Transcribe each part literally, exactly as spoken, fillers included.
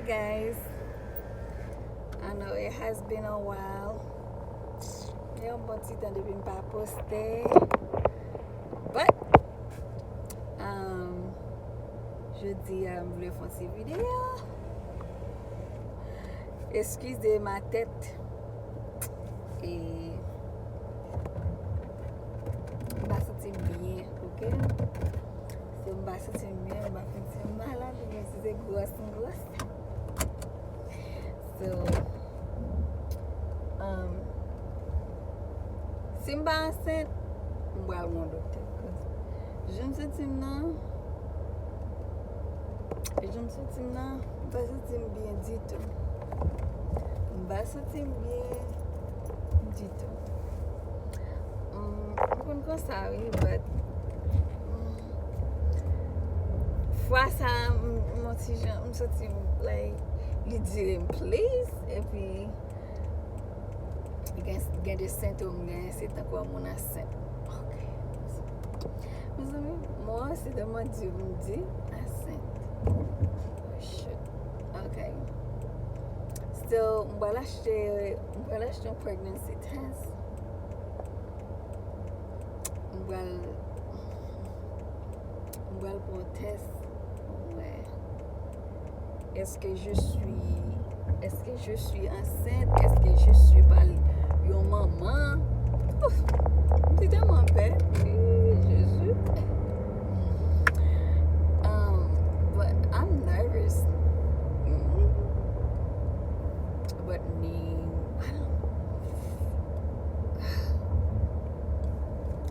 Guys, I know it has been a while. Gen yon bon ti tan depi m pa poste. But, um, jodi a, m vle fè yon ti videyo. Eskize ma tèt. E m pa santi m byen, ok? Si m pa santi m byen, m pa santi m malad, oubyen si se gwòs m gwòs. So, um, si m pa ansent, m pral wè yon doktè. Jan m santi m nan, jan m santi m nan, m pa santi m byen ditou. M pa santi m byen ditou. Mm, m konn konsa, wi, but, mm, fwa sa, m, m yon ti jan, m santi m, like, li dire m plis, epi gen, gen de sentòm, gen, se tankou yon moun ansent. Ok. Mezanmi, mwen se tèlman di, m di ansent. Oh, shit. Ok. So, m pral achte, m pral achte yon pregnancy test. M pral, m pral pran tès pou m wè. Est-ce que je suis, est-ce que je suis enceinte? Est-ce que je suis pa yon manman? Ouf, m te tèlman pè. Ih, Jezi. Um, but I'm nervous. Mm-hmm. But ni, I don't,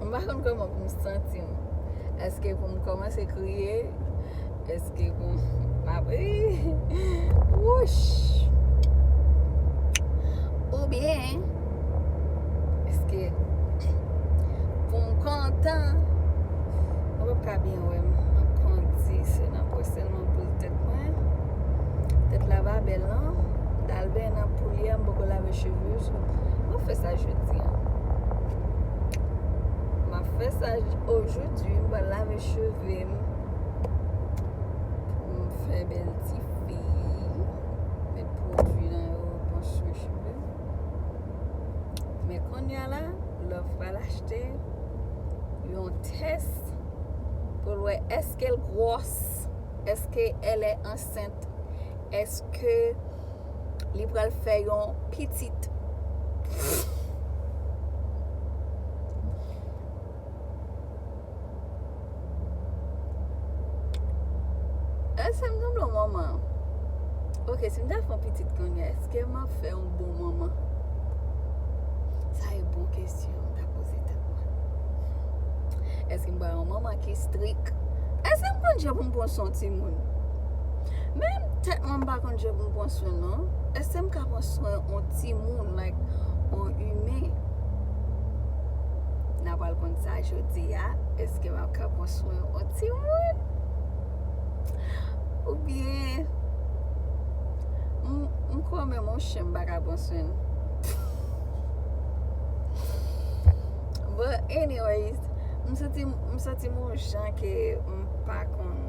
m pa konn kòman pou m santi m. Èske pou m kòmanse kriye? Èske pou m ap ri? Wouch! Oubyen, èske pou m kontan? Mwen p ap ka byen wè m. M ap kondi se nan pwosèn mwen poze tèt mwen. Tèt la pa bèl, non. M t al benyen nan poulye a, m poko lave cheve, so, m ap fè sa jodi a. M ap fè sa j-, ojodi, m pral lave cheve m. Pou m fè bèl ti fi. Met pwodui nan yo, bon swen cheve. Men kounye a la, Love pral achte yon tès pou l wè èske l gwòs, èske elle est enceinte, èske li pral fè yon pitit. Èske m sanble yon manman? Ok, si m ta fè yon pitit kounye a, èske m ap fè yon bon manman? Sa e bon kesyon m ta poze tèt mwen. Èske m pral yon manman ki strik? Èske m konn jan pou m pran swen yon timoun? Menm tèt mwen, m pa konn jan pou m pran swen l, non. Èske m ka pran swen yon timoun, like, yon imen? N a pral konn sa jodi a. Èske m ap ka pran swen yon timoun? Oubyen, m, m kwè menm yon chen m pa ka pran swen l. But anyways, m santi, m santi m yon jan ke m pa konn,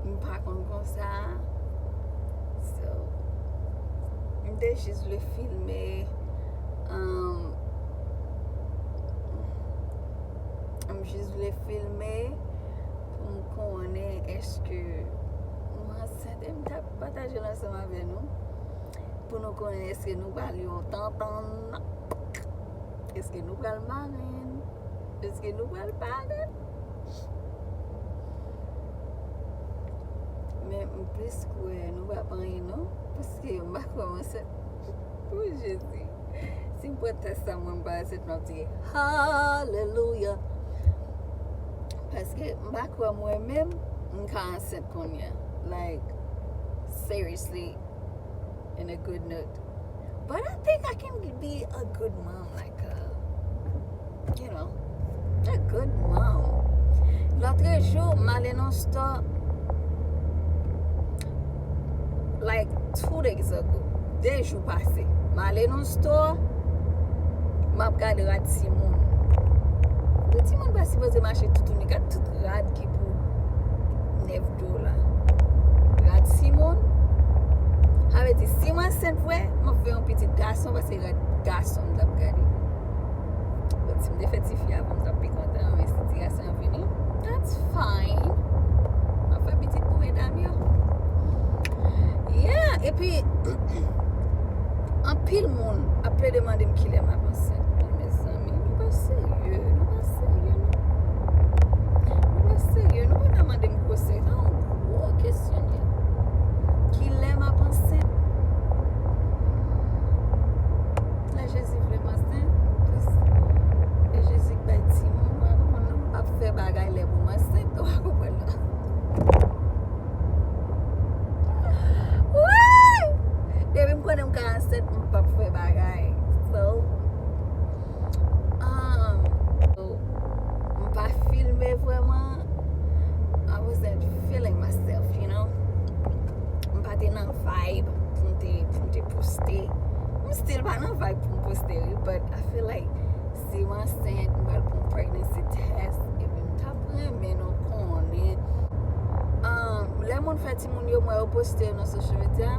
m pa konn konsa. So, m te jis vle filme, um, m jis vle filme pou m konnen èske m ansent. E m t ap pataje l ansanm avè nou pou nou konnen èske nou pral yon tantann, èske nou pral marenn, èske nou pral parenn. Men m plis kwè nou pa parenn non, paske m pa kwè m ansent. O Jezi. Si m pran tès sa, mwen m pa ansent, m ap di, "Hallelujah." Paske m pa kwè mwen menm, m ka ansent kounye a. Like, seriously, in a good note. But I think I can be a good mom, like, uh, you know, a good mom. Lòtrejou, m ale nan store, like, two days ago. De jou pase. M ale nan store, m ap gade rad timoun. Yon timoun pa sipoze mache toutouni. Gad tout rad ki pou nèf dola. Rad timoun, Sa vle di, si m ansent vre, m ap fè yon pitit gason, paske se rad gason m t ap gade. Bon, si m te fè tifi avan, m t ap pi kontan, men si ti gason an vini, that's fine. M ap fè pitit pou medam yo. Yeah, epi, anpil moun ap plede mande m kilè m ap ansent. Mezanmi, nou pa serye, nou pa serye, non. Nou pa serye, nou pa ka mande m gwosè. Sa yon gwo kesyonè. Kilè m ap ansent? Lè Jezi vle m ansent, e Jezi k bay timoun, m pa konprann non, m p ap fè bagay lè pou m ansent, ou pa konprann non. Woy! Depi m konnen m ka ansent, m p ap fè bagay. So, um, m pa filme vrèman. I wasn't feeling myself, you know. M pa te nan vibe pou m te, pou m te poste. M still pa nan vibe pou m poste, wi, but I feel like si m ansent, m pral pran pregnancy test, epi m t ap renmen nou konnen. Um, lè moun fè timoun yo, m wè yo poste yo nan social media,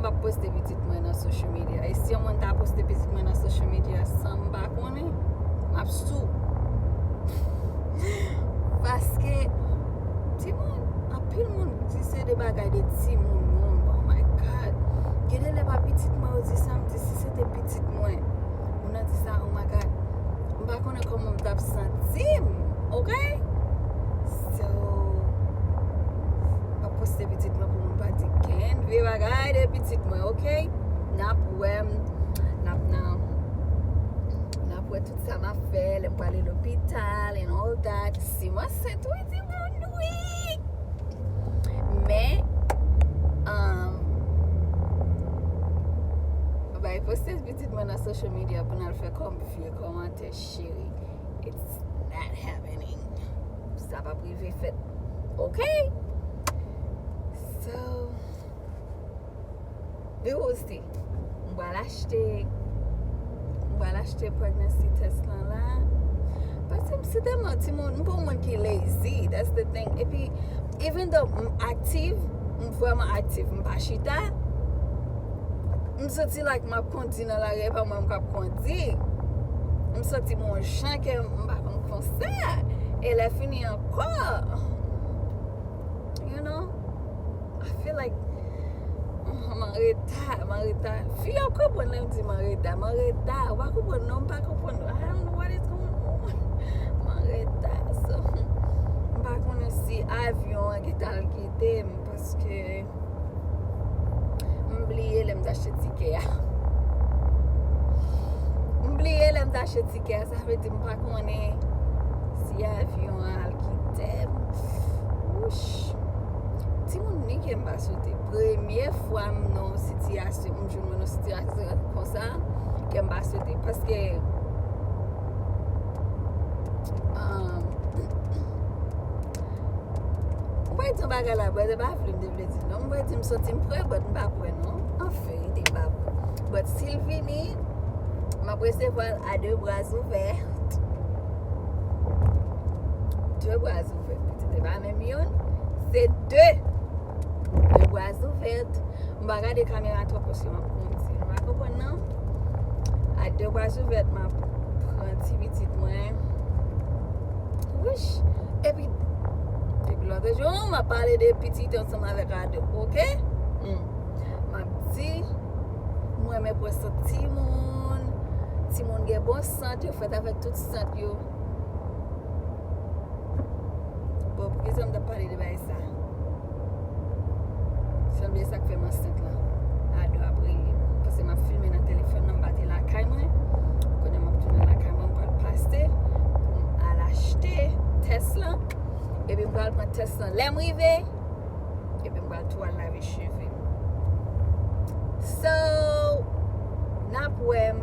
m ap poste pitit mwen nan social media. E si yon moun ta poste pitit mwen nan social media san m pa konnen, m ap sou. Paske, timoun, anpil moun di se de bagay de timoun moun. Oh my God. Gen de lè pa pitit mwen yo di sa, m di si se te pitit mwen. Moun nan di sa, oh my God. M pa konnen kòman m t ap santi m, ok? So, m ap poste pitit mwen pou moun pa di kenn vye bagay de pitit mwen, ok? N ap wè m, n ap nan, n ap wè tout sa m ap fè, lè m prale lopital and all that. Si m ansent, wi, timoun, wi. Men, um, bay poste pitit mwen nan social media pou n al fè kòm vye kòmantè, cheri. It's not happening. Sa p ap rive fèt. Ok? So, we will see. M pral achte, m pral achte pregnancy test lan la. Paske m se tèlman timoun, m pa yon moun ki lazy. That's the thing. Epi, even though m aktif, m vrèman aktif, m pa chita. M santi like m ap kondi nan lari, e pa mwen m k ap kondi. M santi m yon jan ke m pa konn konsa. E lè fini ankò, you know, I feel like, oh, m an reta, m an reta. Fi yo konprann lè m di m an reta, m an reta. Ou pa konprann non, m pa konprann. I don't know what is going on. M an reta. So, m pa konnen si avyon an gentan al kite m, paske m bliye lè m t achte tikè a. M bliye lè m t achte tikè a, sa vle di m pa konnen si avyon an al kite m. Wouch. Timoun, ni ke m pa swete. Premye fwa m nan yon sitiyasyon, m jwenn mwen nan yon sitiyasyon konsa, ke m pa swete. Paske, um, m pa di yon bagay la, brother, pa vle m te vle di non. M pa di m santi m prè, but m pa prè non. Anfen, li te pa prè. But si l vini, m ap resevwa l a de bras ouvè. De bras ouvè. Pitit, se pa menm youn, se de. De bras ouvè. M pa gade kamera twòp paske m ap kondi. Nou pa konprann non. A de bras ouvè, m ap pran ti pitit mwen. Wouch. Epi, depi lòt jou, m ap pale de pitit ansanm avèk Ado, ok? Hmm. M ap di, m renmen pran sant timoun. Timoun gen bon sant, yo fèt avèk tout sant yo. Bon, poukisa m t ap pale de bagay sa? Sanble sa k fè m ansent lan. Ado ap rele m. Paske m ap filme nan telefòn nan, m pa te lakay mwen. Kounye a m ap tounen lakay mwen, m pral pase pou m al achte tès lan. Epi m pral pran tès lan. Lè m rive, epi m pral tou al lave cheve m. So, n ap wè m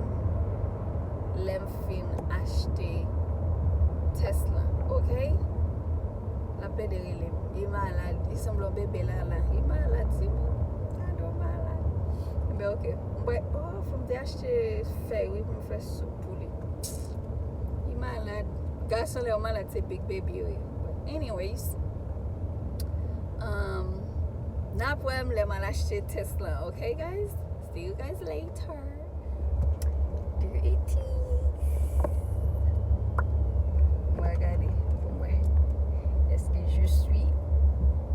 lè m fin achte tès lan, ok? L ap plede rele m. Li malad, li sanble yon bebe lala. Li malad, timoun. Ado malad. Men ok. Mwen, oh, fò m te achte fèy, wi, pou m fè soup pou li. Li malad. Gason lè yo malad, se big baby yo ye. But anyways, um, N ap wè m lè m al achte tès lan, ok, guys? See you guys later. There it is. Mwen gade pou mwen. Est-ce que je suis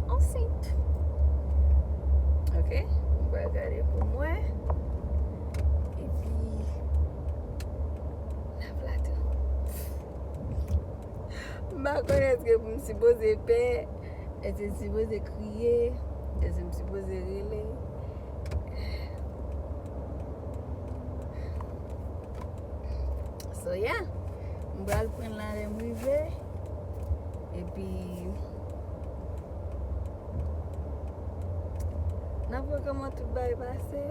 enceinte? Ok. Mwen gade pou mwen. Epi, n ap la tou. M pa konnen èske pou m sipoze pè, èske m sipoze kriye, èske m sipoze rele. So yeah, m pral pran l la lè m rive. Epi, n ap wè kòman tout bagay pase.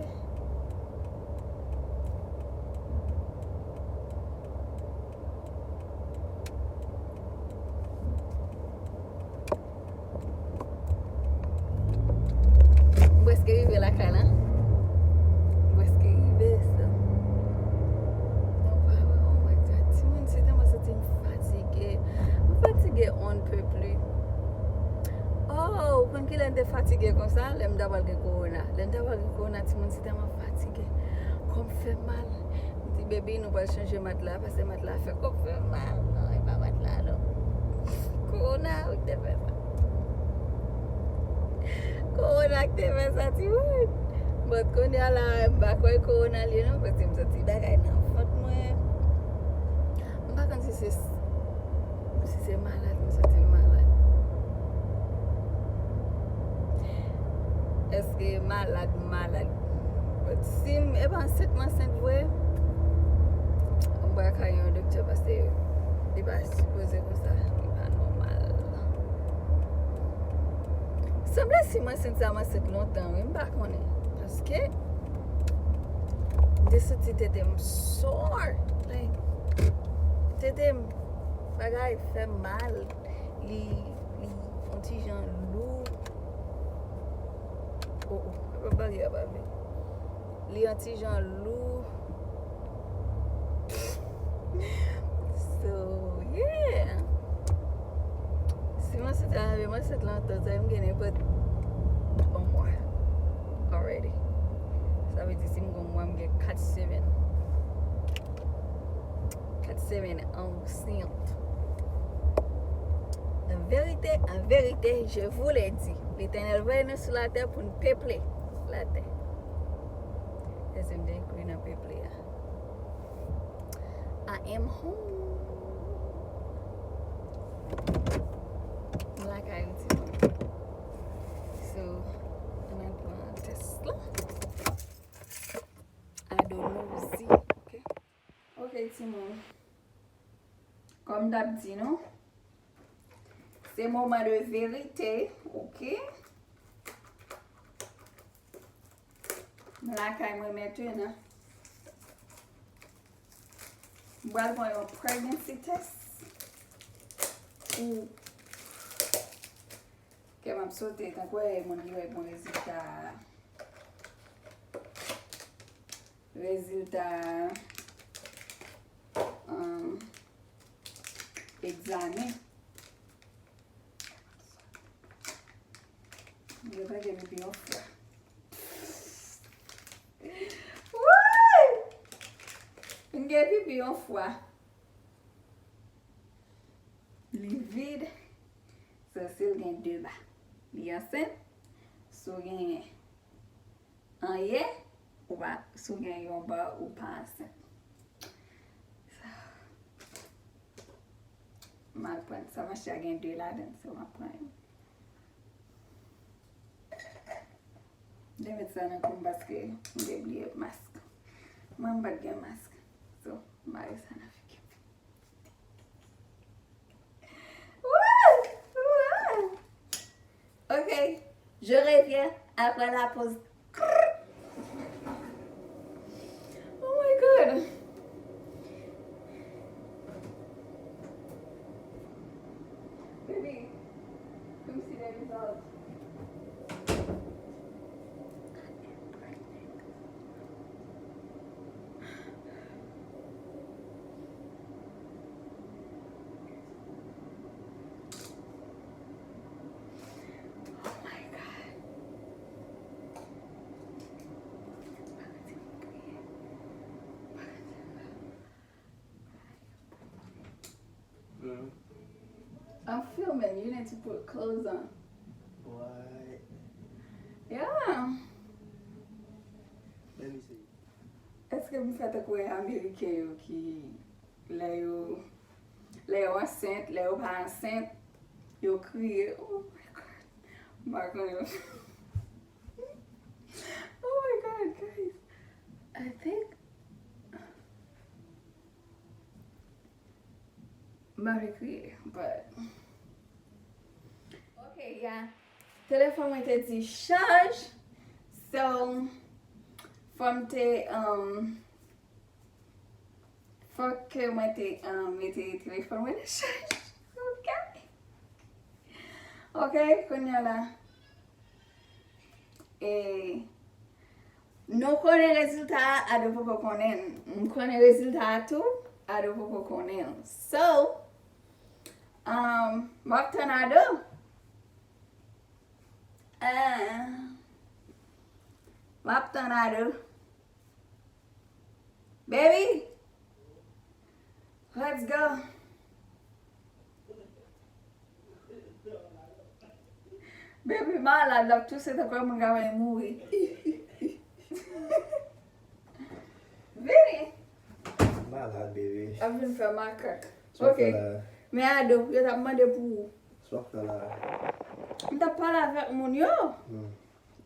M prèske rive lakay la. M prèske rive, so. Oh my God, timoun, se tèlman santi m fatige. M fatige, on ne peut plus. Oh, ou konn kilè m te fatige konsa? Lè m ta pral gen kowona. Lè m ta pral gen kowona, timoun, se tèlman fatige. Kò m fè mal. M di, "Baby, nou pral chanje matla, paske matla fè kò m fè mal." Non, e pa matla, non. Kowona wi k te fè sa. Kowona k te fè sa, timoun. But kounye a la, m pa kwè kowona l ye, non, paske m santi bagay nan vant mwen. M pa konn si se Si se malad, m santi m malad. Èske malad, m malad? But si m, e pa ansent, m ansent vre, m pral ka yon doktè paske li pa sipoze konsa. Li pa nòmal. Sanble si m ansent sa, m ansent lontan, wi, m pa konnen. Paske m te santi tete m sore. Like, tete m bagay fè mal. Li, li yon ti jan lou. Oh, oh, apa bagay a pa vle. Li yon ti jan lou. So, yeah. Si m ansent a, m ansent lontan, sa m gen nenpòt yon mwa already. Sa vle di si m gen yon mwa, m gen kat semèn. Kat semèn ansent. En vérité, en vérité, je vous le dis, Letènèl voye nou sou latè pou n peple latè. Èske m te enkli nan peple a? I am home. M lakay ou, timoun. So, ann al pran tès la. I don't know, zi. Ok. Ok, timoun. Kòm m t ap di nou, se moman de verite, ok? M lakay mwen mentenan. M pral pran yon pregnancy test pou kè m ap sote, tankou e moun ki wè bon rezilta, rezilta, um, egzamen. Yo pa gen pipi yon fwa. Woy! M gen pipi yon fwa. Li vid. So, si l gen de ba, li ansent. Si w genyen anyen, ou pa, si w gen yon ba, ou pa ansent. So, m al pran sa, mache a gen de ladan, so m ap pran youn. Mwen met sa nan kou m paske m te bliye mask. Mwen m pa t gen mask. So, m mare sa nan figi m. Wouy! Wouy! Ok, je reviens après la pause. Oh my God! Baby, come see the result. Oh my God. I'm filming. You need to put clothes on. What? Yeah. Let me see. Èske m fè tankou e Ameriken yo ki lè yo lè yo ansent, lè yo pa ansent, yo kriye? Oh my God. M pa konnen. Oh my God, guys. I think m pa vle kriye, but okay, yeah. Telefòn mwen te di chaj. So, fò m te, um, fò ke mwen te, um, mete telefòn mwen nan chaj. Ok. Ok, kounye a la. E nou konnen rezilta a, Ado poko konnen l. M konnen rezilta a tou, Ado poko konnen l. So, um, m ap tann Ado. Ah, m ap tann Ado. Baby, let's go. Baby malad, l ap touse tankou yon moun k ap mouri. Vini. Malad, baby. Ap vin fè makak. Ok. Men Ado, yo t ap mande pou ou. Sa w ap fè la? M t ap pale avèk moun yo. Hmm.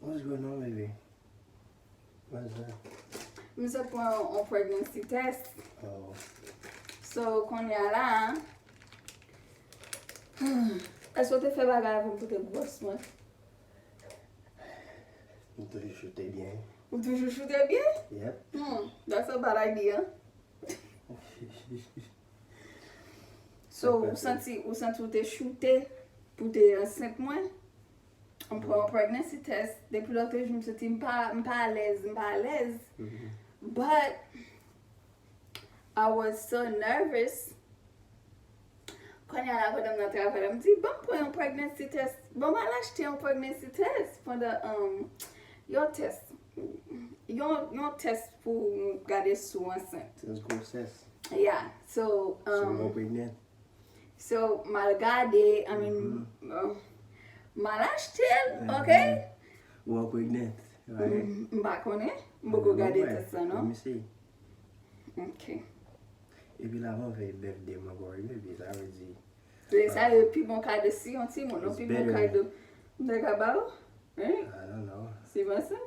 What's going on, baby? What's that? M sot pran yon pregnancy test. Oh. So, kounye a la, èske w te fè bagay avè m pou te gwòs mwen? M toujou choute byen. Ou toujou choute byen? Yep. Hmm, that's a bad idea. So, ou santi, ou santi ou te choute pou te ansent mwen? M pran yon pregnancy test. Depi lòt jou, m santi m pa, m pa alèz, m pa alèz. Mhm. But I was so nervous. Kounye a la, pandan m nan travay la, m di, "Ban m pran yon pregnancy test. Ban m al achte yon pregnancy test." Pandan, um, yon test. Yon, yon test pou gade si w ansent. Test gwosès. Yeah. So, um, so, w pregnant? So, m al gade, I mean, uh, m al achte l, ok? Ou an pregnant, right? Mm, m pa konnen. M poko gade tès la, non. Let me see. Ok. Epi l avan vèy birthday m ankò, wi, baby, sa vle di. Se sa, e pi bon kado si yon timoun, non, pi bon kado. M te ka ba ou? Hein? I don't know. Si panse?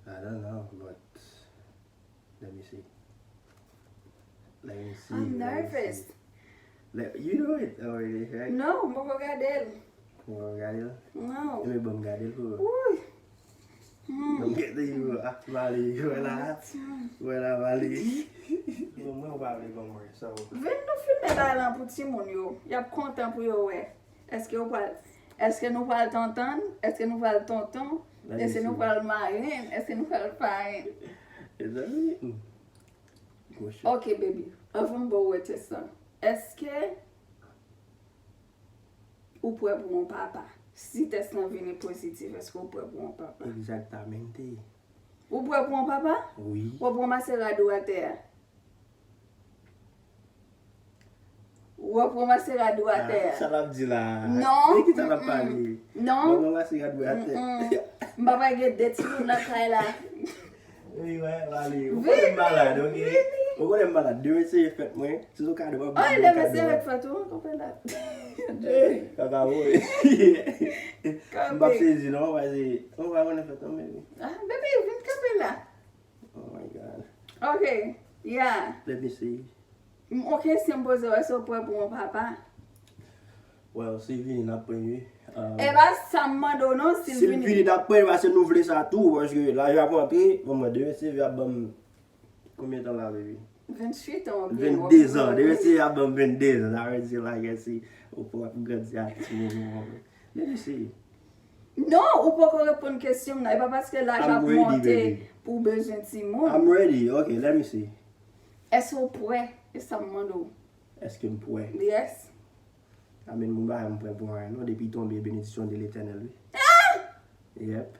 I don't know, but Let me see. Let me see. I'm nervous. Let, you know it already, right? No, m poko gade l. Ou poko gade l? No. Ebyen, ban m gade l pou ou. Ui. Hmm. Ban m gade l pou ou. Ah, Mali, wè la. Wè la, Mali. Bon, mwen, ou pa vle ban mwen, so. Vin nou filme bagay lan pou timoun yo. Y ap kontan pou yo wè. Èske w pral, èske nou pral tantann? Èske nou pral tonton? Èske nou pral marenn? Èske nou pral parenn? Mezanmi, hmm. Gwo chèf. Ok, baby. Anvan m ba w wè tès lan. Èske ou prè pou yon papa? Si tès lan vini pozitif, èske ou prè pou yon papa? Exactamente. Ou prè pou yon papa? Wi. W ap ranmase rad ou atè a. W ap ranmase rad ou atè a. Ah, sa l ap di la? Non. De ki sa l ap pale? Non. W ap ranmase rad ou atè. M pa pral gen de timoun nan kay la. Wi, wè, Mali. Ou konnen m malad, ok? Ou konnen m malad. Demen se fèt mwen. Si se kado, m ap ba w kado. Demen se fèt ou, kanpe la. Kaka woy. M p ap sezi, non, paske ou pa konnen fèt mwen, baby. Ah, baby, vin kanpe la. Oh my God. Ok, yeah. Let me see. M, yon kesyon m poze w, èske w prè pou yon papa? Well, si l vini, n ap pran, wi. Um, e pa sa m mande w, non, si l vini. Si l vini, n ap pran, paske nou vle sa tou, paske lajan ap rantre, bon, mwen, demen se ap ban m konbyen tan la, baby? Venntuit an, oubyen w ap vennde zan. Demen se ap ban m vennde zan. Sa vle di, like, si ou p ap grandi ak timoun ou. Let me see. Non, ou poko reponn kesyon m nan. E pa paske laj ap monte pou w bezwen timoun. I'm ready. Ok, let me see. Èske w prè? E sa m mande w. Èske m prè? Yes. Amen, moun pa janm prè pou anyen, non, depi tonbe, benediksyon de Letènèl, wi. Ah! Yep.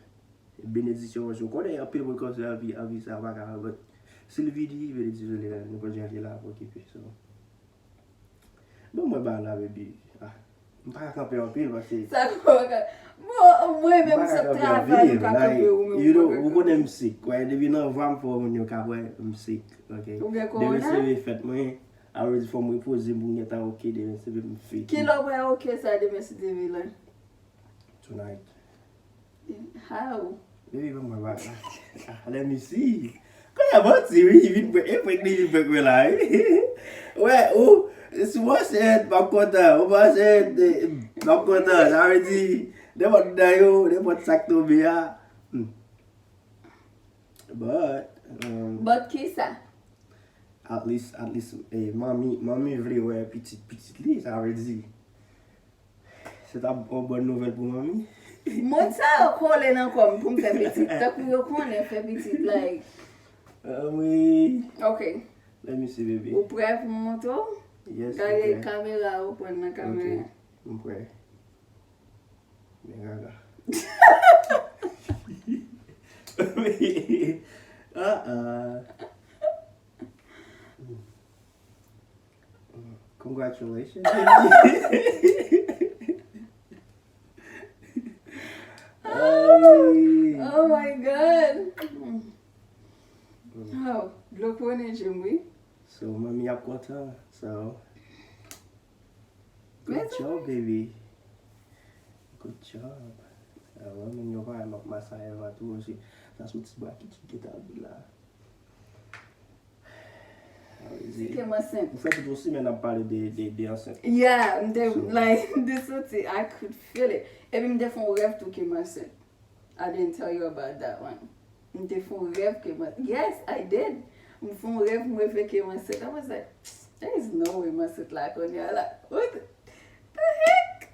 Benediksyon, paske w konnen, anpil moun konsa anvi, anvi sa, pa ka, but si l vini, benediksyon de Letènèl, nenpòt jan l ye la, ap okipe, so. Bon, mwen ba la, baby. Ah, m pa ka kanpe anpil paske. Sa k fè w ka. Bon, mwen menm, se travay, m pa kanpe, ou menm, ou pa ka kanpe. Ou konnen m sik. Wè, depi nan vwa m fè moun yo ka wè m sik, ok? Ou gen kowona? Demen se fèt mwen, alò di fò m repoze m pou m gentan ok demen se m fiti. Kilè w pral ok sa demen si Dye vle? Tonight. How? Baby, ban mwen ba la. Ah, let me see. Kounye a manti, wi, li vin prank, e prank li vin prank mwen la, wi. Wè, ou, si w ansent, m ap kontan. Ou pa ansent, eh, m ap kontan. Sa vle di, nenpòt nan yo, nenpòt sa k tonbe a. Hmm. But, um, but kisa? At least, at least, eh, manmi, manmi vle wè pitit, pitit li, sa vle di. Se t ap yon bòn nouvèl pou manmi. Mòd sa yo kole nan kò m pou m fè pitit. Tankou yo konnen fè pitit, like. Ah, wi. Ok. Let me see, baby. Ou prè pou m montre w? Yes, m prè. Gade kamera, ou pran nan kamera. Ok, m prè. Men gaga. Ah, ah. Congratulations. Ay. Oh my God. Oh, dlo konnen je m, wi. So, manmi ap kontan. So, good job, baby. Good job. Ah, wè, moun yo pa wè m ap masaye vant ou osi. Sa sou ti bra ki, ki gentan vin la. Si ke m ansent. Ou fè tout yon semèn ap pale de, de, de ansent. Yeah, m te, like, m te santi, I could feel it. Epi m te fè yon rèv tou ke m ansent. I didn't tell you about that one. M te fè yon rèv ke m, yes, I did. M fè yon rèv, m reve ke m ansent. I was like, there is no way m ansent la kounye a la. What the heck?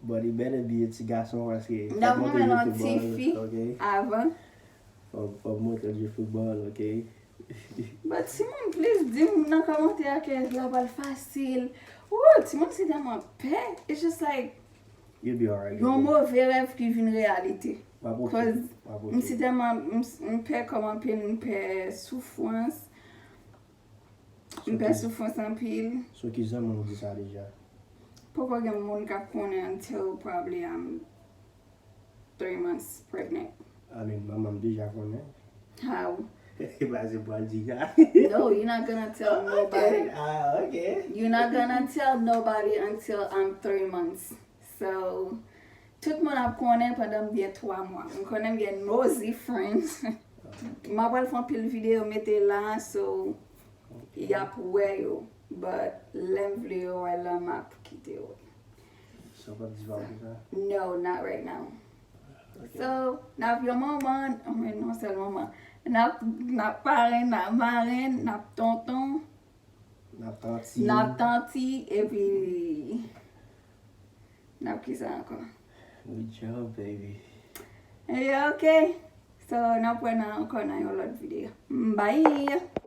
But it better be a ti gason paske fòk montre l jwe foutbòl, ok? Avan. Fòk, fòk montre l jwe foutbòl, ok? But timoun, please, di m nan kòmantè a ke la pral fasil. Woo, timoun, se tèlman pè. It's just like, you'll be alright, baby. Yon move rèv ki vin reyalite. M ap ok. 'Cause m si tèlman, m, m pè kòm anpil, m pè soufrans. M pè soufrans anpil. So ki zanmi w di sa deja? Poko gen moun k ap konnen until probably I'm three months pregnant. I mean, manman m deja konnen. How? Pase pral di sa. No, you're not gonna tell nobody. Ah, ok. You're not gonna tell nobody until I'm three months. So, tout moun ap konnen pandan m gen twa mwa. M konnen m gen nosy friends. M ap pral fè anpil videyo mete la, so, y ap wè yo. But lè m vle yo wè la, m ap kite yo. So, w p ap di pa pou sa? No, not right now. Ok. So, n ap yon manman, oh, men non sèl manman. N ap, n ap parenn, n ap marenn, n ap tonton. N ap tanti. N ap tanti, epi n ap kisa ankò? Good job, baby. Yeah, ok. So, n ap wè nan ankò nan yon lòt videyo. Bye!